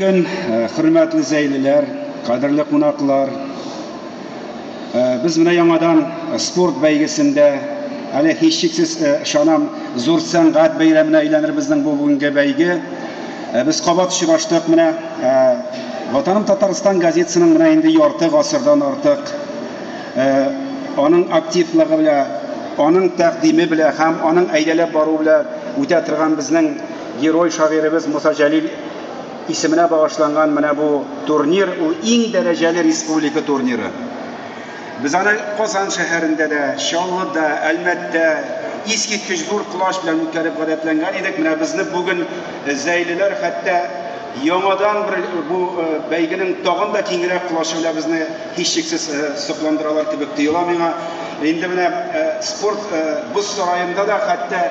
Көн, хөрмәтле зәйлеләр, кадерле кунаклар. Без менә яңадан спорт бәйгесендә, әле һичшиксез ышанам, зур сәнгать бәйрәменә әйләнер безнең бу бүгенге бәйге. Без кабат очраштык менә Ватаным Татарстан газетасының менә инде ярты гасырдан артык аның активлыгы белән, аның тәкъдиме белән һәм аның әйдәләп баруы белән үтә торган безнең герой шагыйребез Муса Җәлил исеменә багышланган менә бу турнир, ул иң дәрәҗәле республика турниры. Без аны Казан шәһәрендә дә, Чаллыда, Әлмәттә искиткеч зур колач белән үткәреп гадәтләнгән идек. Менә безне бүген зәйлеләр хәтта яңадан бер бу бәйгенең тагын да киңрәк колачы белән безне һичшиксез сокландыралар кебек тоела миңа. Инде менә спорт боз сараенда да хәтта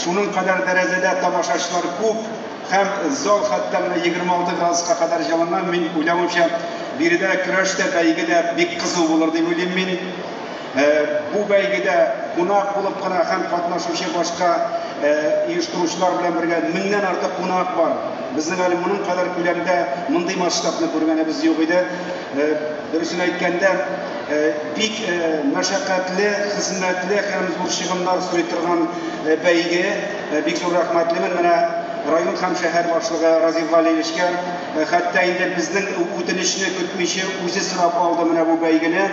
шуның кадәр дәрәҗәдә тамашачылар күп. Һәм зал хәтта менә 26 градуска кадәр җылынган. Мин уйлавымча, биредә көрәш тә, бәйге дә бик кызу булыр дип уйлыйм мин. Бу бәйгедә кунак булып кына һәм катнашучы башка оештыручылар белән бергә меңнән артык кунак бар. Безнең әле моның кадәр күләмдә мондый масштабны күргәнебез юк иде. Дөресен әйткәндә, бик мәшәкатьле, хезмәтле һәм зур чыгымнар сорый торган бәйге. Бик зур рәхмәтлемен менә район һәм шәһәр башлыгы Разил Галиевичка. Хәтта инде безнең үтенечне көтмичә үзе сорап алды менә бу бәйгене.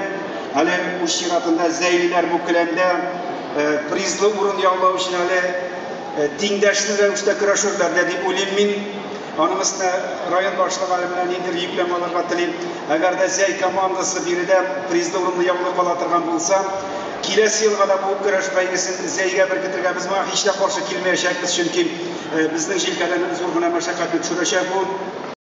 Әле үз чиратында зәйлеләр бу келәмдә призлы урын яулау өчен әле тиңдәшле рәвештә көрәшерләр дә дип уйлыйм мин. Аның өстенә район башлыгы әле менә ниндидер йөкләмә алырга тели. Әгәр дә Зәй командасы биредә призлы урынны яулый кала торган булса, киләсе елга да бу көрәш бәйгесен Зәйгә беркетергә без моңа һич тә каршы килмәячәкбез, чөнки безнең җилкәдән зур гына мәшәкатьне төшерәчәк бу.